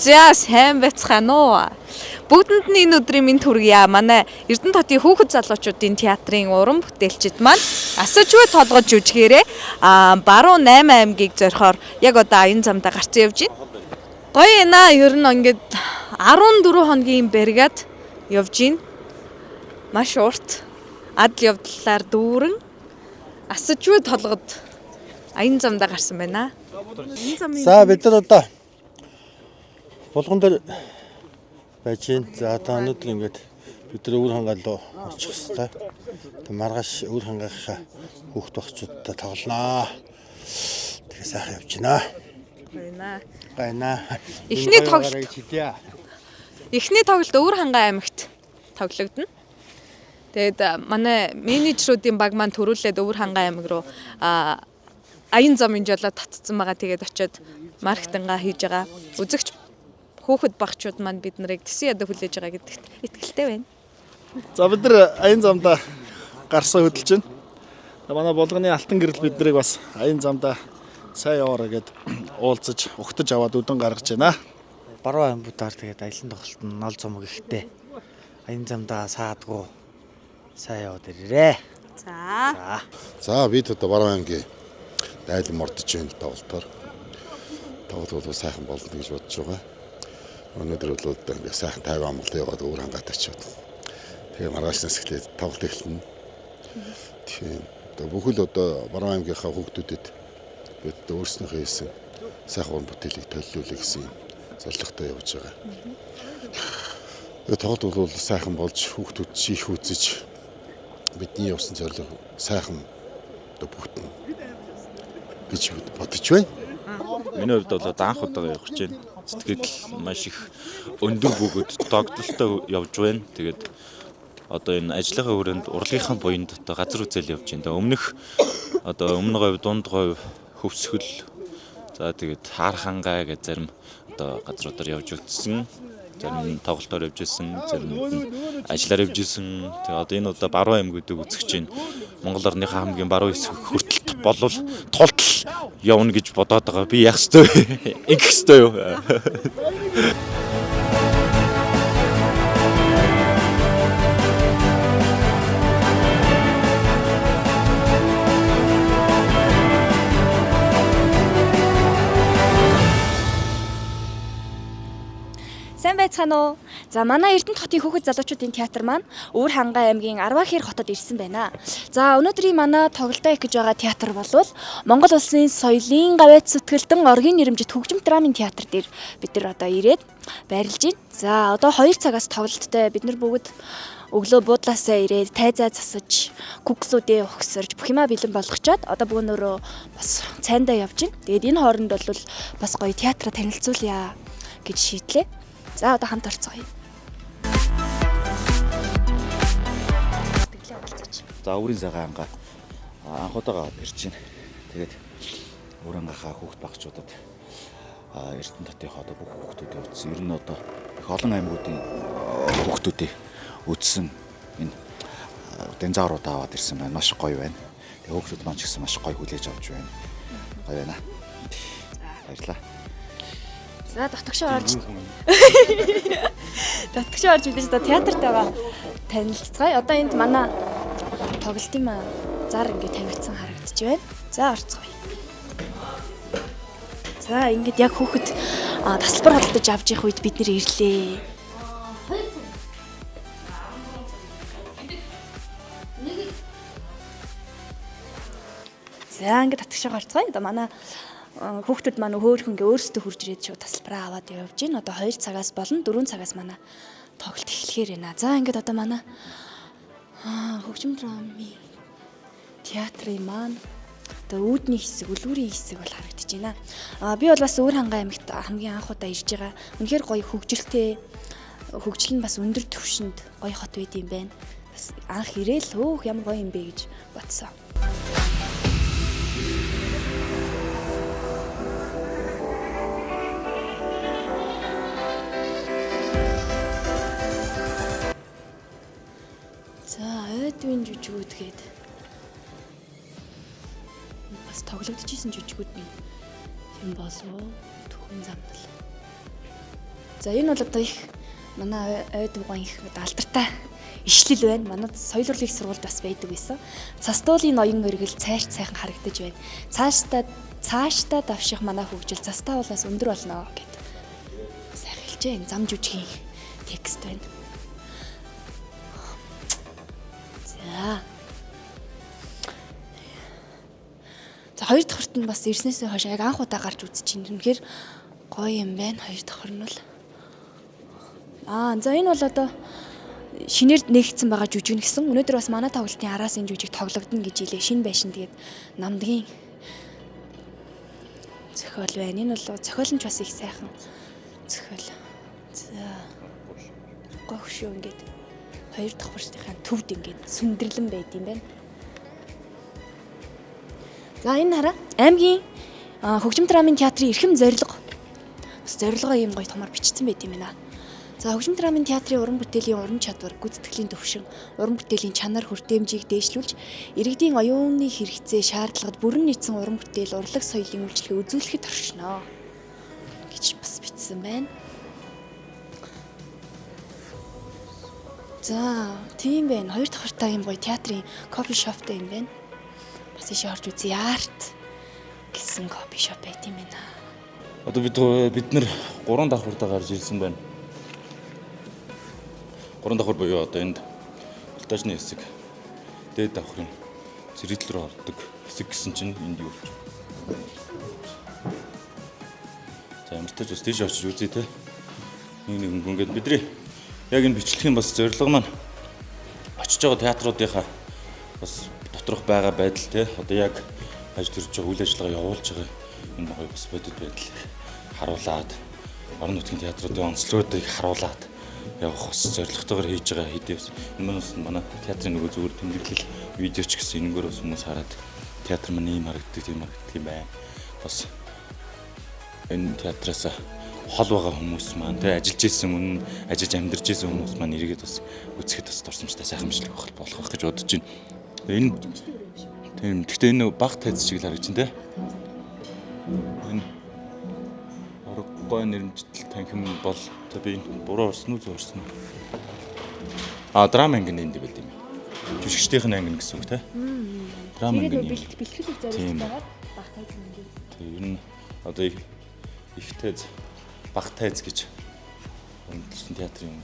За, сайн байцгаана уу? Бүгдэнд нь энэ өдрийн мэнд хүргье. Манай Эрдэнэ хотын хүүхэд залуучуудын театрын уран бүтээлчид маань асажгүй толгой жүжигээрээ баруун 8 аймгийг зорихоор яг одоо аян замдаа гарсан явж байна. Гоё ээ. Ер нь ингээд 14 хоногийн бригад явж байна. Маш урт адал явдлаар дүүрэн асажгүй толгод аян замдаа гарсан байна. Энэ замын За, бид нар одоо Булган дээр байж байна. За, одоо өнөөдөр ингээд бид нар өвөр хангаал руу очих хэвээр. Тэг маргааш өвөр хангийнхаа хүүхд багчуудтай тоглоноо. Тэгээ сайхан явж байна. байна. Гайнаа. Эхний тоглолт. Эхний тоглолт Өвөр хангай аймагт тоглогдоно. Тэгээд манай менежерүүдийн баг маань төрүүлээд Өвөр хангай аймаг руу аян замын жолоо татцсан байгаа. Тэгээд очиод маркетингаа хийж байгаа. Үзэгч хүүхэд багчууд маань бид нарыг тэсэн ядаа хүлээж байгаа гэдэгт итгэлтэй байна. За, бид нар аян замдаа гарсан, хөдөлж байна. За, манай Булганы алтан гэрэл бид нарыг бас аян замдаа сайн яваарай гэд уулзаж, угтаж аваад үдэн гаргаж байна. Баруун аймагуудаар тэгээд аялан тоглолт нь нол зомог ихтэй. Аян замдаа саадгүй сайн яваад ирээрээ. За. За. За, бид одоо Баруун аймгийн дайлан мордож байна тоглолтоор. Тоглолт бол сайхан болно гэж бодож байгаа. Өнөөдөр бол одоо ингээ сайхан 50 амгалан яваад өөр хангаад очиод. Тэгээ маргаашнаас эхлээд тоглолт эхэлнэ. Тийм. Одоо бүхэл одоо Баруун аймгийнхаа хүүхдүүдэд бид одоо өөрснийхөө хийсэн сайхан уран бүтээлийг төлөвлөлөө гэсэн юм зорилготой явж байгаа. Тэгээ тоглолт бол сайхан болж, хүүхдүүд чи их үзэж, бидний явсан зорилго сайхан одоо бүтнэ гэж бодож байна. Миний хувьд бол анх удаага явах гэж байна. Сэтгэл маш их өндөр бөгөөд догдолтой явж байна. Тэгээд одоо энэ ажлынхаа хүрээнд урлагийнхаа буянд одоо газар үзэл явж байна. Тэгээ өмнөх одоо өмнө говь, дунд говь, хөвсгөл, за тэгээд хаар хангай гэж зарим одоо газруудаар явж өгсөн. Зарим нь тоглолтоор явж исэн, зарим нь ажиллаар явж исэн. Тэгээ одоо энэ удаа баруун аймагуудыг үзэх чинь Монгол орныхаа хамгийн баруун хэсэг хүртэл болвол тултал явна гэж бодоод байгаа. Би яах ёстой вэ? Ингэх ёстой юу? Сайн байцгаана уу? За, манай Эрдэнэт хотын хүүхэд залуучуудын театр маань Өвөр Хангай аймгийн Арваахэр хотод ирсэн байна. За, өнөөдрийн манай тоглолтоо их гэж байгаа театр болвол Монгол улсын соёлын гавьяат сэтгэлдэн оргийн нэрэмжит хөгжим драмын театр дээр бид нар одоо ирээд байрлаж байна. За, одоо 2 цагаас тоглолттой. Бид нар бүгд өглөө буудлаасаа ирээд тайзаа засаж, куксүүдээ угсарч, бүх юмаа бэлэн болгочоод одоо бөөнөрөө бас цайндаа явж байна. Тэгээд энэ хооронд бол бас гоё театраа танилцуулъя гэж шийдлээ. За, одоо хамт орцгоё. Тэглээ оролцооч. За, өөрийн цагаан ангаа анх удаага ирж байна. Тэгээд өвөр ангийнхаа хүүхд багчуудад, Эрдэнэ хотынхоо одоо бүх хүүхдүүдээ үзсэн. Ер нь одоо их олон аймагуудын хүүхдүүдээ үзсэн энэ динозавруудаа аваад ирсэн байна. Маш гоё байна. Тэгээд хүүхдүүд маань ч гэсэн маш гоё хүлээж авч байна. Гоё байна. Баярлалаа. За, дотгошоо орж мэдээж одоо театртайгаа танилцгаая. Одоо энд манай тоглолтын маа зар ингээд тавигдсан харагдаж байна. За, орцгоё. За, ингээд яг хүүхэд тасалбар худалдаж авч явах үед бид нэр ирлээ. За, ингээд татгшаа гарцгаая. Одоо манай хүүхдүүд маань хөөхөн ингээ өөрсдөө хурж ирээд шууд тасалбараа аваад явж байна. Одоо 2 цагаас болон 4 цагаас манай тоглолт эхлэхээр байна. За, ингээд одоо манай хөгжим драмын театрын маань одоо үүдний хэсэг, үлгүүрийн хэсэг бол харагдаж байна. Би бол бас Өвөр Хангай аймагт хамгийн анх удаа ирж байгаа. Үнэхээр гоё хөгжилтэй, хөгжил нь бас өндөр түвшинд гоё хот байд юм байна. Бас анх ирээл хөөх ямар гоё юм бэ гэж бодсон. За, ойдвын жүжигүүд гээд бас тоглогдож исэн жүжигүүд нь юм болов уу? Түүхэн замдал. За энэ бол одоо их манай ойд угаан их одоо алдартай ишлэл байна. Манай соёл урлагийн их сургуульд бас байдаг байсан. Цастуулын ноён өргөл цааш сайхан харагдаж байна. Цаашдаа цаашдаа давших манай хөгжил цастаа болоос өндөр болно гэд сайхан хэлжээ. Энэ зам жүжигийн текст байна. За. За хоёр давхарт нь бас ирснээсээ хойш яг анх удаа гарч үзэж чинь. Үнэхээр гоё юм байна. Хоёр давхар нь бол. Аа за энэ бол одоо шинээр нээгдсэн байгаа жүжиг нь гэсэн. Өнөөдөр бас манай тоглолтын араас энэ жүжиг тоглогдно гэж хэлээ. Шинэ байшин тэгээд намдгийн зохиол байна. Энэ бол зохиол нь ч бас их сайхан зохиол. За. Гогш юу ингээд хоёр давхартынхаа төвд ингээд сүндэрлэн байд юм байна. За энэ хараа аймгийн хөгжим драмын театрын эрхэм зорилго. Бас зорилгоо ийм гоё томор бичсэн байт юм байна. За хөгжим драмын театрын уран бүтээлийн уран чадвар, гүйцэтгэлийн төвшин, уран бүтээлийн чанар хүртээмжийг дээшлүүлж, иргэдийн оюуны хэрэгцээ шаардлагад бүрэн нийцсэн уран бүтээл, урлаг соёлын үйлчилгээ үзүүлэхэд оршино гэж бас бичсэн байна. За тийм байна. Хоёр давхартай юм гоё театрын coffee shop тай юм байна. Бас ийшээ орж үзье. Арт гэсэн coffee shop байт юм байна. Одоо бид нэр гурван давхартаа гарч ирсэн байна. Гурван давхар буюу одоо энд Балтаажны хэсэг дээд давхрын зэрэгдэл рүү ордог хэсэг гэсэн чинь энд юу болж байна. За ямар ч тач бас тийш очиж үзье те. Нэг нэг ингээд бидний яг энэ бичлэгийн бас зорилго маань очиж байгаа театруудынхаа бас доторх байгаа байдал те. Одоо яг аж төрж байгаа үйл ажиллагаа явуулж байгаа энэ гоё бас бодит байдлыг харуулад орон нутгийн театруудын онцлогуудыг харуулад явах бас зорилготойгоор хийж байгаа хэдий бас энэ маань бас манай театрын нөгөө зүгээр тэмдэглэл видео ч гэсэн энэгээр бас хүмүүс хараад театр маань ийм харагддаг тийм харагддаг юм байна. Бас энэ театраас хол байгаа хүмүүс маань тэ ажиллаж исэн үнэн ажиллаж амьдарч исэн хүмүүс маань эргээд бас үзэхэд бас дурсамжтай сайхан бичлэг болох байх гэж бодож байна. Энэ тийм гэхдээ энэ баг тайз шиг л харагдаж байна те. Энэ аргагүй нэрмжтэл танхим бол би энэ буруу орсон уу зөв орсон уу? А драма анги энд байд юм. Жүжигчдийн анги гэсэн үг те. Драма анги. Бэлтгэлийг Тийм. зориулж баг тайз анги. Тэг ер нь одоо их тайз баг тайз гэж өндөрлсөн театрын юм.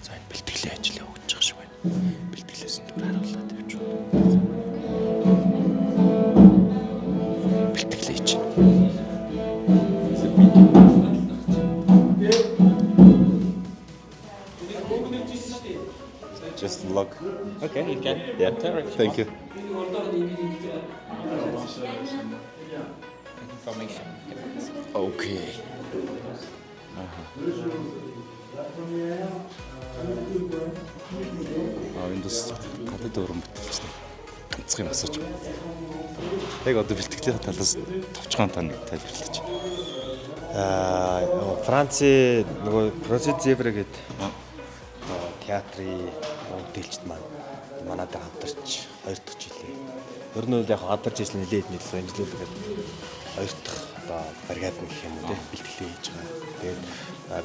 За энэ бэлтгэлийн ажил явагдаж байгаа шиг байна. Бэлтгэлээс нь түр харуулаад явж байна. Бэлтгэлээ чинь. Just vlog. Okay, you can. Yeah. Thank you. Information. Okay. Аа энд бас гадаад уран бүтээлчтэй ганцхан юм асууж байгаа. Яг одоо бэлтгэлийн талаас товчхон та нэг тайлбарлаж. Аа Францын нөгөө Процесс Зебра гэдэг одоо театрын уран бүтээлчд маань манай дээр хамтарч хоёр дахь жилээ. Ер нь бол яг хамтарч ирсэн нэлээд нийлсэн энэ жилүүд ингээд хоёр дахь одоо бригад нь гэх юм уу те бэлтгэлээ хийж байгаа. Тэгээд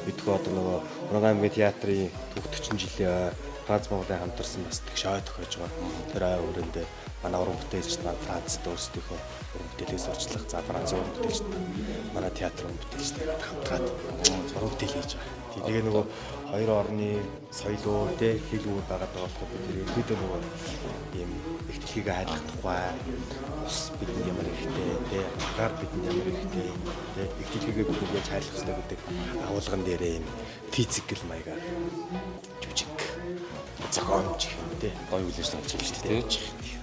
бид хөө одоо нөгөө Уран аймгийн театрын төв 40 жилийн Франц Монголын хамтарсан бас тэгш ой тохиож байгаа. Тэр ой өрөөндөө манай уран бүтээлчд маань Францд өөрсдийнхөө уран бүтээлээ сурчлах. За Францын уран бүтээлчд маань манай театр уран бүтээлчд ингээд хамтраад уран бүтээл хийж байгаа. Тэгээ нөгөө хоёр орны соёл өөр те хэл өөр байгаад байгаа болохоор бид ерөнхийдөө нөгөө ийм их дэлхийг айлах тухай ус бидэнд ямар хэрэгтэй те агаар бидэнд ямар хэрэгтэй те их дэлхийгээ бид яаж хайлах ёстой гэдэг агуулган дээрээ ийм физикэл маягаар жүжиг зохиомж гэх юм те Гоё үйл ажиллагаа болж байна шүү дээ. Тэ.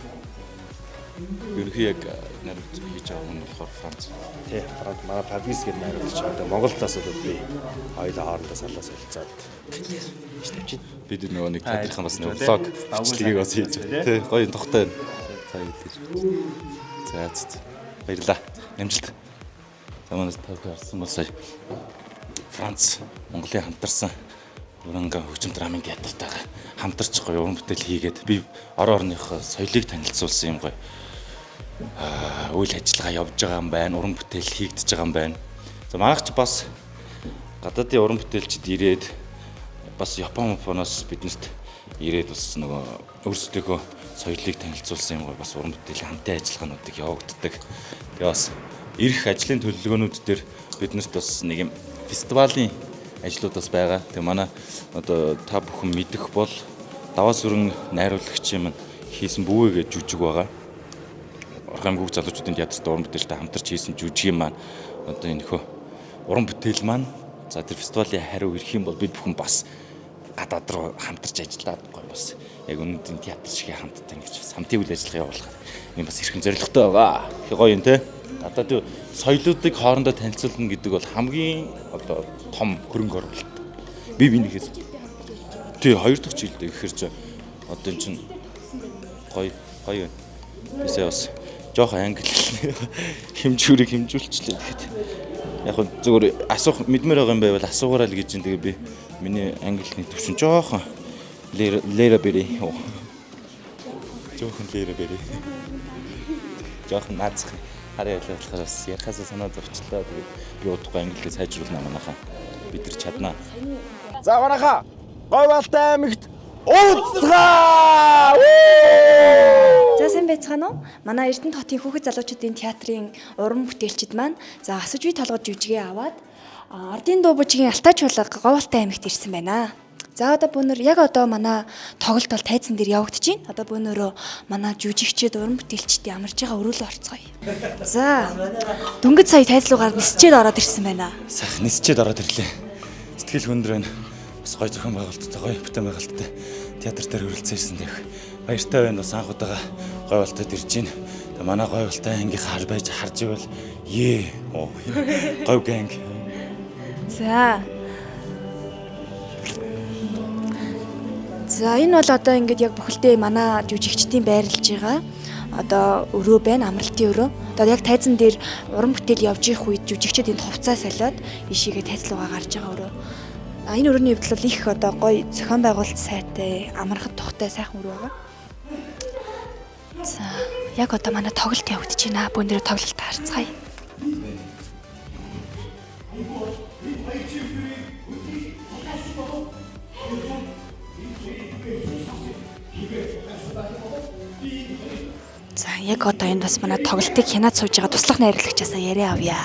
Ерөнхий яг нариуц хийж байгаа хүн болохоор Франц. Тэ Франц манай Фабрис гэдэг найруулагч байгаа. Монгол талаас бол би хоёулаа хоорондоо саллаа солилцоод хийж тавьчих. Бид нөгөө нэг театрын бас нэг влог бичлэгийг бас хийж байна. Тэ гоё тухтай байна. За хэлж. За за. Баярлалаа. Амжилт. За манайс тавтай харсан бол сая Франц Монголын хамтарсан Уранга хөгжим драмын театртайгаа хамтарч гоё уран бүтээл хийгээд би орон орныхоо соёлыг танилцуулсан юм гоё үйл ажиллагаа явж байгаа юм байна. Уран бүтээл хийгдэж байгаа юм байна. За манайх ч бас Гадаадын уран бүтээлчид ирээд бас Япон Японоос биднэрт ирээд бас нөгөө өөрсдийнхөө соёлыг танилцуулсан юм гоё бас уран бүтээлийн хамтын ажиллагаануудыг явагддаг. Тэгээ бас ирэх ажлын төлөвлөгөөнүүд дээр биднэрт бас нэг юм фестивалийн ажлууд бас байгаа. Тэгээ манай одоо та бүхэн мэдэх бол Даваа сүрэн найруулагч юм хийсэн бүүгээ гэж жүжиг байгаа. Орхон аймгийн залуучуудын театрт уран бүтээлтэй хамтарч хийсэн жүжигийн маань одоо энэ хөө уран бүтээл маань за тэр фестивалийн хариу ирэх юм бол бид бүхэн бас гадаад руу хамтарч ажиллаад гоё бас яг өнөөдрийн театр шиг хамттай ингэж бас хамтын үйл ажиллагаа явуулах юм бас эрхэм зорилготой байгаа. Их гоё юм те. Гадаад соёлоодыг хоорондоо танилцуулна гэдэг бол хамгийн одоо том хөрөнгө оруулалт. Би бинийхээс тий хоёр дахь жилдээ гэхэр чи одоо эн чин гоё гоё юм. Бисээ бас жоохон англи хэмжүүрийг хэмжүүлчлээ тэгэхэд яг хөө зүгээр асуух мэдмээр байгаа юм байвал асуугаарай л гэж юм. Тэгээ би миний англиний төвшин жоохон лера бери. Жоохон лера бери. Жоохон наазах. Харин ялаа болохоор бас ярихаасаа санаа зовчлоо. Тэгээд би удахгүй англиээ сайжруулна манайхаа. Бид нар чаднаа. За манайхаа Говьбалтай аймагт уулзцгаа! За сайн байцгаана уу? Манай Эрдэнэт хотын хүүхэд залуучуудын театрын уран бүтээлчид маань за асаж бие толгой жүжигээ аваад Ардын дуу бүжгийн Алтай чуулга Говьбалтай аймагт ирсэн байна. За одоо бөөнөр яг одоо манай тоглолт бол тайзан дээр явагдаж байна. Одоо бөөнөрөө манай жүжигчид уран бүтээлчдийн амарч байгаа өрөөлөө орцгоё. За дөнгөж сая тайз руугаар нисчээд ороод ирсэн байна. Сайхан нисчээд ороод ирлээ. Сэтгэл өндөр байна. Бас гоё зохион байгуулалттай, гоё бүтээн байгуулалттай театр дээр хүрэлцэн ирсэн дэх. Баяртай байна. Бас анх удаага Говьбалтайд ирж байна. Тэгээ манай Говьбалтай ангийнх хар байж харж ивэл ее. Говь гэнг. За. За энэ бол одоо ингээд яг бүхэлдээ манай жүжигчдийн байрлаж байгаа одоо өрөө байна, амралтын өрөө. Одоо яг тайзан дээр уран бүтээл явж их үед жүжигчид энд хувцас солиод ийшээгээ тайз руугаа гарч байгаа өрөө. А энэ өрөөний хувьд бол их одоо гоё зохион байгуулалт сайтай, амархад тухтай сайхан өрөө байгаа. За яг одоо манай тоглолт явагдаж байна. Бөөнөрөө тоглолт харцгаая. За яг одоо энд бас манай тоглолтыг хянаад сууж байгаа туслах найруулагчаасаа яриа авъя.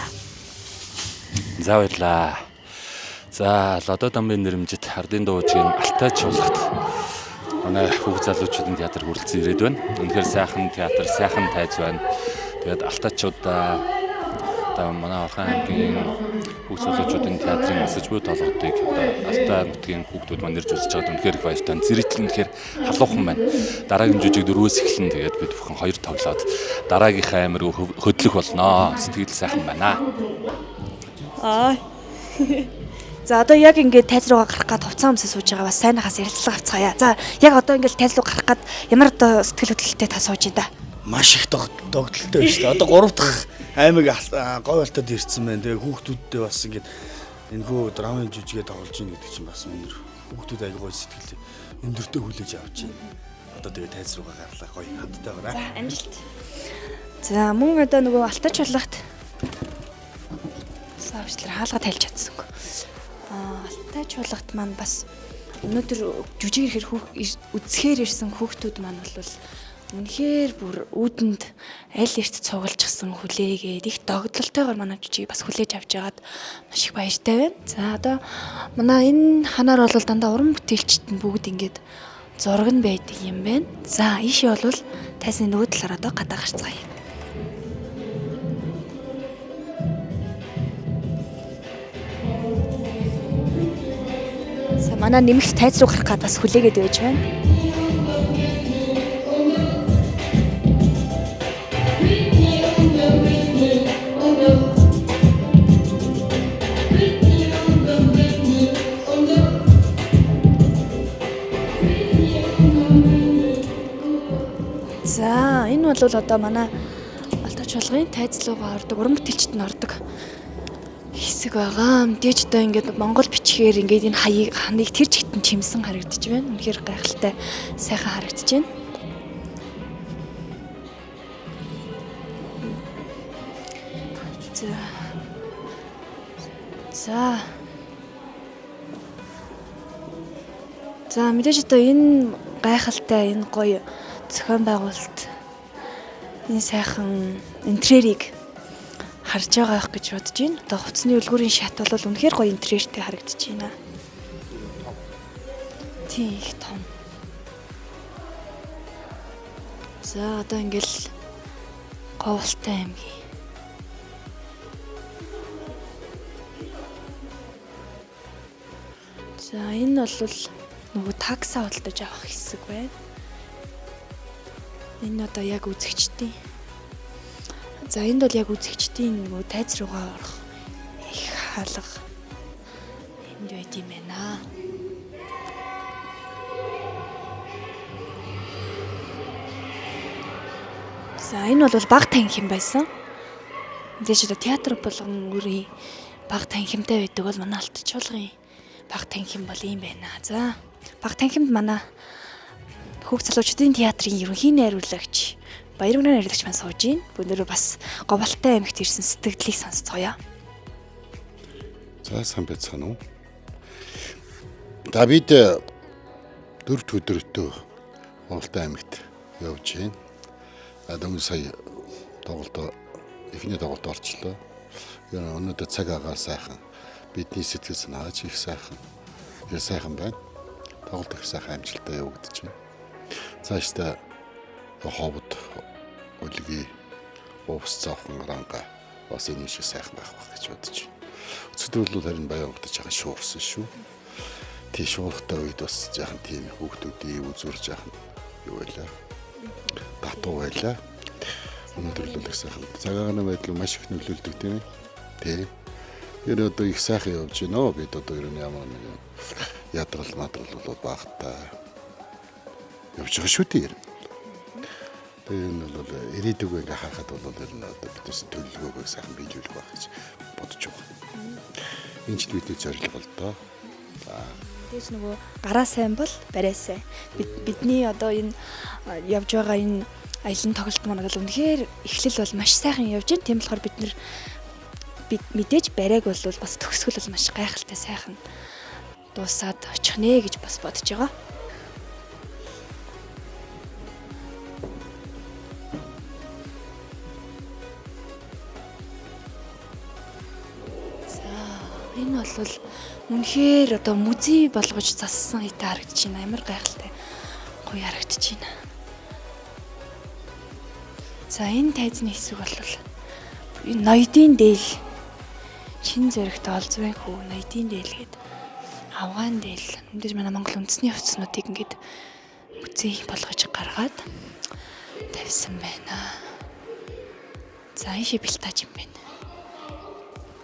За баярлаа. За Лодо дамын нэрмжит Ардын дуужгийн Алтай чуулгад манай хүүхд залуучуудын театр хүрэлцэн ирээд байна. Үнэхээр сайхан театр, сайхан тайз байна. Тэгээд Алтайчуудаа одоо манай Орхон аймгийн хүүхд залуучуудын театрын асаж буй толгодыг одоо Алтай нутгийн хүүхдүүд маань ирж үзэж байгаад үнэхээр их баяртай. Зэрэгтэл үнэхээр халуухан байна. Дараагийн жүжиг дөрвөөс эхлэн тэгээд бид бүхэн хоёр тоглоод дараагийнхаа амир хөдлөх болноо. Сэтгэл сайхан байна. Аа. За одоо яг ингээд тайз руугаа гарах гад хувцас өмсө сууж байгаа бас сайнахаас ярилцлага авцгаая. За яг одоо ингээд тайз руу гарах гад ямар одоо сэтгэл хөдлөлтөй та сууж байна да? Маш их догдолтой байна шүү дээ. Одоо 3 дахь аймаг Говьбалтайд ирсэн байна. Тэгээ хүүхдүүдтэй бас ингээд энэхүү драмын жүжигээ тоглож ийн гэдэг чинь бас өндөр. Хүүхдүүд аягүй гоё сэтгэл өндөртэй хүлээж авч байна. Одоо тэгээ тайз руугаа гарлаа гоё хамттай байгаа. За амжилт. За мөн одоо нөгөө Алтай чуулгад савчлаар хаалга тайлж чадсангүй. Алтай чуулгад маань бас өнөөдөр жүжиг ирэхээр үзэхээр ирсэн хүүхдүүд маань бол үнэхээр бүр үүдэнд аль эрт цугалчихсан хүлээгээд их догдлолтойгоор манай жүжигийг бас хүлээж авч байгаад маш их баяртай байна. За одоо манай энэ ханаар бол дандаа уран бүтээлчд нь бүгд ингээд зураг нь байдаг юм байна. За ийшээ бол тайзны нөгөө талаар одоо гадаа гарцгаая. За манай нэмэгт тайз руу гарах гад бас хүлээгээд байж байна. За энэ бол одоо манай Алтай чуулгын тайз руугаа ордог, уран бүтээлчд нь ордог хэсэг байгаа. Мэдээж одоо ингээд монгол бичгээр ингээд энэ хаяг ханыг тэр чигтэн чимсэн харагдаж байна. Үнэхээр гайхалтай сайхан харагдаж байна. За. За. За мэдээж одоо энэ гайхалтай энэ гоё зохион байгуулалт энэ сайхан интерьерийг харж байгаа байх гэж бодож байна. Одоо хувцсны үлгүүрийн шат бол үнэхээр гоё интерьертэй харагдаж байна. Тийм их том. За одоо ингээл Говьалтай аймгийн. За энэ бол нөгөө такса худалдаж авах хэсэг байна. Энэ одоо яг үзэгчдийн. За энд бол яг үзэгчдийн нөгөө тайз руугаа орох их хаалга энд байд юм байна. За энэ бол баг танхим байсан. Мэдээж одоо театр болгон өөрийн баг танхимтай байдаг бол манай Алтан чуулгын баг танхим бол ийм байна. За баг танхимд манай Хүүхд залуучдын театрын ерөнхий найруулагч Баяргүнээр найруулагч маань сууж байна. Бүгдөө бас Говьалтай аймагт ирсэн сэтгэлдлийг сонсцгоё. За сайн байцгаана уу? За бид дөрөвд өдөртөө Говьалтай аймагт явж байна. За дөнгөж сая тоглолтоо эхний тоглолт орчлоо. Ер нь өнөөдөр цаг агаар сайхан. Бидний сэтгэл санаач их сайхан. Их сайхан байна. Тоглолт их сайхан амжилттай явагдаж байна. Цаашдаа ховд үлгий увс зовхон ранга бас энэ шиг сайхан байх байх гэж бодож байна. Өчигдөр бол харин баян урдж байгаа шуурсан шүү. Тий шуурхтай үед бас жаахан тийм хүүхдүүдийн үзүүр жаахан юу байлаа. Татуу байлаа. Өнөөдөр бол их сайхан. Цагааны байдал маш их нөлөөлдөг тийм ээ. Тий. Тэр одоо их сайхан явж байна. Бид одоо ер нь ямар нэгэн ядрал мадрал бол багтаа явж байгаа шүү дээ. Тэгээ энэ бол ирээдүгөө ингээ харахад бол ер нь одоо биднээс төлөвлөгөөгөө сайхан биелүүлэх байх гэж бодож байгаа. Энэ ч бидний зорилго л доо. За Мэдээж нөгөө гараа сайн бол барай сайн. Бидний одоо энэ явж байгаа энэ аялан тоглолт маань бол үнэхээр эхлэл бол маш сайхан явж байна. Тийм болохоор бид нэр мэдээж барайг бол бас төгсгөл бол маш гайхалтай сайхан дуусаад очих нэ гэж бас бодож байгаа. За энэ бол үнэхээр одоо музей болгож зассан хэвтэй харагдаж байна. Амар гайхалтай гоё харагдаж байна. За энэ тайзны хэсэг бол энэ ноёдын дээл чин зэрэгт олзвын хүү ноёдын дээл гээд авгаан дээл. Мэдээж манай Монгол үндэсний хувцснуудыг ингээд музей болгож гаргаад тавьсан байна. За ийшээ бэлтаж юм байна.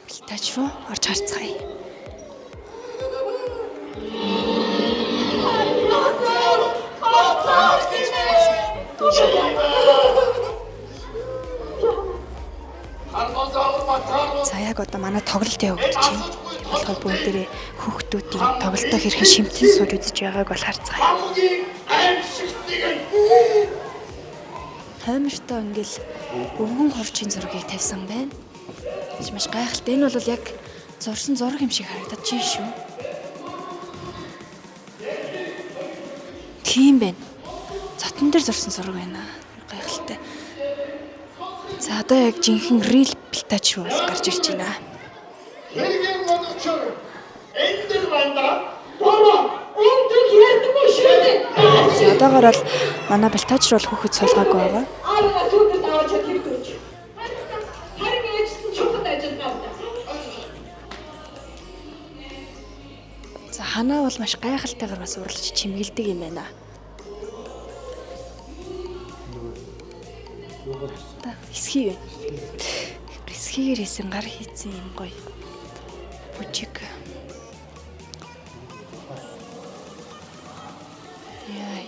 Бэлтаж руу орж харцгаая. За яг одоо манай тоглолт явагдаж байна. Тийм болохоор бүгдээрээ хүүхдүүдийн тоглолтоо хэрхэн шимтэн сууж үзэж байгааг бол харцгаая. Таймертой ингээл өвгөн хурцын зургийг тавьсан байна. Маш маш гайхалтай. Энэ бол яг зурсан зураг юм шиг харагдаж байна шүү. Тийм байна. Зотон дээр зурсан зураг байна. Гайхалтай. За одоо яг жинхэнэ real бэлтач руу бол гарч ирж байна. За одоогоор бол манай бэлтач руу бол хүүхэд суулгаагүй байгаа. За ханаа бол маш гайхалтайгаар бас уралж чимгэлдэг юм байна. Эсхий байна. Эсхийгээр хийсэн гар хийсэн юм гоё. Бүжиг. Яй.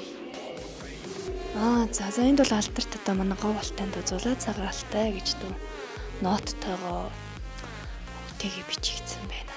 Аа за за энд бол алдарт одоо манай говь алтанд зулаа цагаалтай гэж дүү ноттойгоо хүүтэйгээ бичигдсэн байна.